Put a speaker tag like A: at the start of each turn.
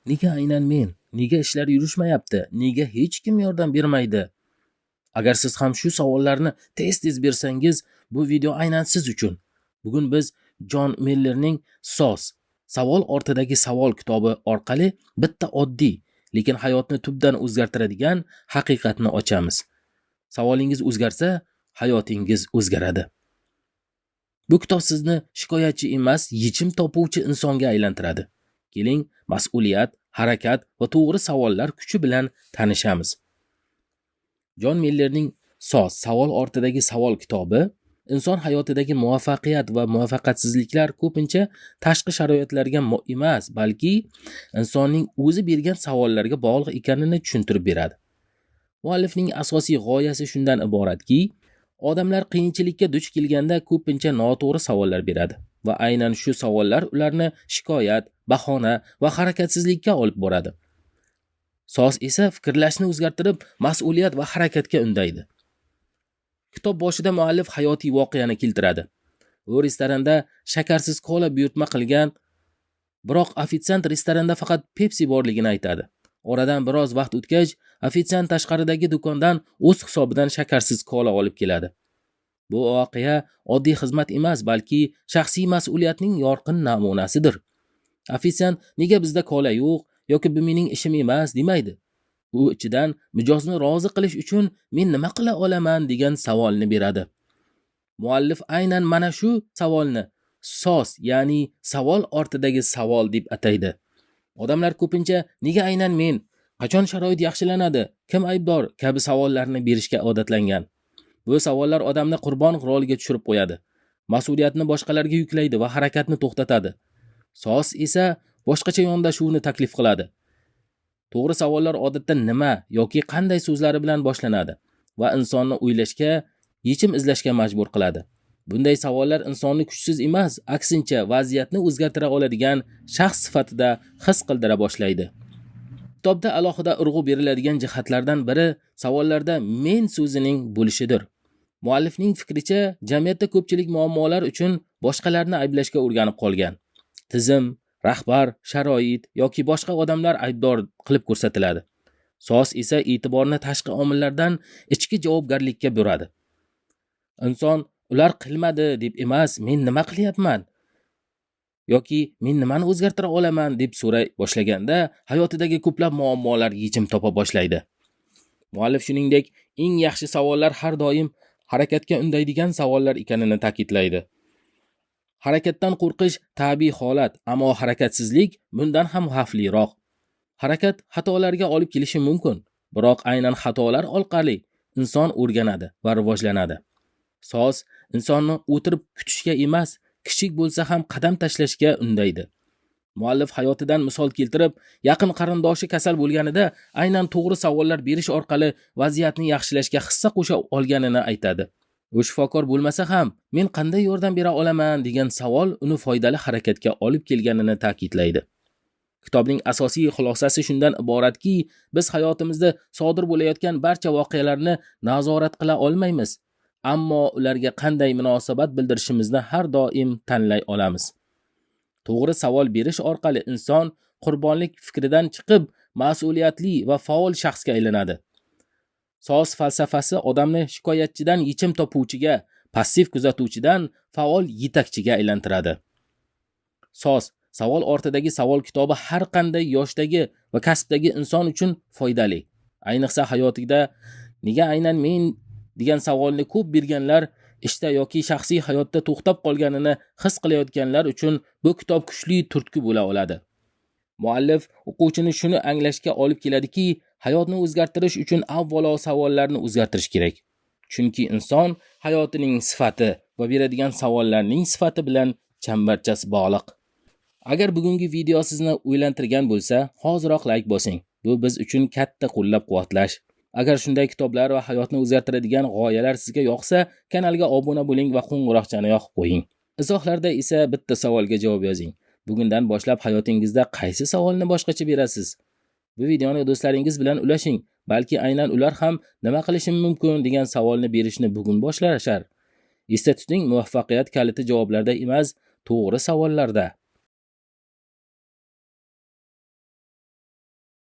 A: Nega aynan men? Nega ishlar yurishmayapti? Nega hech kim yordam bermaydi? Agar siz ham shu savollarni tez-tez bersangiz, bu video aynan siz uchun. Bugun biz Jon Millerning SOS Savol ortidagi savol kitobi orqali bitta oddiy, lekin hayotni tubdan o'zgartiradigan haqiqatni ochamiz. Savolingiz o'zgarsa, hayotingiz o'zgaradi. Bu kitob sizni shikoyatchi emas, yechim topuvchi insonga aylantiradi. Keling, mas'uliyat, harakat va to'g'ri savollar kuchi bilan tanishamiz. Jon Millerning SOS Savol ortidagi savol kitobi inson hayotidagi muvaffaqiyat va muvaffaqiyatsizliklar ko'pincha tashqi sharoitlarga emas, balki insonning o'zi bergan savollarga bog'liq ekanini tushuntirib beradi. Muallifning asosiy g'oyasi shundan iboratki, odamlar qiyinchilikka duch kelganda ko'pincha noto'g'ri savollar beradi va aynan shu savollar ularni shikoyat, bahona va harakatsizlikka olib boradi. SOS esa fikrlashni o'zgartirib, mas'uliyat va harakatga undaydi. Kitob boshida muallif hayotiy voqeani keltiradi. U restoranda shakarsiz kola buyurtma qilgan, biroq ofitsiant restoranda faqat Pepsi borligini aytadi. Oradan biroz vaqt o'tgach, ofitsiant tashqaridagi do'kondan o'z hisobidan shakarsiz kola olib keladi. Bu voqea oddiy xizmat emas, balki shaxsiy mas'uliyatning yorqin namunasidir. Ofitsiant nega bizda kola yo'q yoki bu mening ishim emas demaydi. U ichidan mijozni rozi qilish uchun men nima qila olaman degan savolni beradi. Muallif aynan mana shu savolni SOS, ya'ni savol ortidagi savol deb ataydi. Odamlar ko'pincha nega aynan men, qachon sharoit yaxshilanadi, kim aybdor kabi savollarni berishga odatlangan. Bu savollar odamni qurbon roliga tushirib qo'yadi. Mas'uliyatni boshqalarga yuklaydi va harakatni to'xtatadi. SOS esa boshqacha yondashuvni taklif qiladi. To'g'ri savollar odatda nima yoki qanday so'zlari bilan boshlanadi va insonni o'ylashga, yechim izlashga majbur qiladi. Bunday savollar insonni kuchsiz emas, aksincha vaziyatni o'zgartira oladigan shaxs sifatida his qildira boshlaydi. Kitobda alohida urg'u beriladigan jihatlardan biri savollarda men so'zining bo'lishidir. Muallifning fikricha, jamiyatda ko'pchilik muammolar uchun boshqalarni ayblashga o'rganib qolgan. Tizim, rahbar, sharoit yoki boshqa odamlar aybdor qilib ko'rsatiladi. SOS esa e'tiborni tashqi omillardan ichki javobgarlikka buradi. Inson ular qilmadi deb emas, men nima qilyapman yoki men nimani o'zgartira olaman deb so'ray boshlaganda hayotidagi ko'plab muammolar yechim topa boshlaydi. Muallif shuningdek, eng yaxshi savollar har doim harakatga undaydigan savollar ekanini ta'kidlaydi. Harakatdan qo'rqish tabiiy holat, ammo harakatsizlik bundan ham xavfliroq. Harakat xatolarga olib kelishi mumkin, biroq aynan xatolar orqali inson o'rganadi va rivojlanadi. SOS insonni o'tirib kutishga emas, kichik bo'lsa ham qadam tashlashga undaydi. Muallif hayotidan misol keltirib, yaqin qarindoshi kasal bo'lganida aynan to'g'ri savollar berish orqali vaziyatni yaxshilashga hissa qo'sha olganini aytadi. U shifokor bo'lmasa ham, men qanday yordam bera olaman degan savol uni foydali harakatga olib kelganini ta'kidlaydi. Kitobning asosiy xulosasi shundan iboratki, biz hayotimizda sodir bo'layotgan barcha voqealarni nazorat qila olmaymiz, ammo ularga qanday munosabat bildirishimizni har doim tanlay olamiz. To'g'ri savol berish orqali inson qurbonlik fikridan chiqib, mas'uliyatli va faol shaxsga aylanadi. SOS falsafasi odamni shikoyatchidan yechim topuvchiga, passiv kuzatuvchidan faol yetakchiga aylantiradi. SOS Savol ortidagi savol kitobi har qanday yoshdagi va kasbdagi inson uchun foydali. Ayniqsa hayotida nega aynan men degan savolni ko'p berganlar, ishda yoki shaxsiy hayotda to'xtab qolganini his qilayotganlar uchun bu kitob kuchli turtki bo'la oladi. Muallif o'quvchini shuni anglashga olib keladiki, hayotni o'zgartirish uchun avvalo savollarni o'zgartirish kerak. Chunki inson hayotining sifati va beradigan savollarning sifati bilan chambarchas bog'liq. Agar bugungi video sizni o'ylantirgan bo'lsa, hoziroq like bosing. Bu biz uchun katta qo'llab-quvvatlash. Agar shunday kitoblar va hayotni o'zgartiradigan g'oyalar sizga yoqsa, kanalga obuna bo'ling va qo'ng'iroqchani yoqib qo'ying. Izohlarda esa bitta savolga javob yozing. Bugundan boshlab hayotingizda qaysi savolni boshqacha berasiz? Bu videoni do'stlaringiz bilan ulashing. Balki aynan ular ham nima qilishim mumkin degan savolni berishni bugun boshlashar. Esda tuting, muvaffaqiyat kaliti javoblarda emas, to'g'ri savollarda.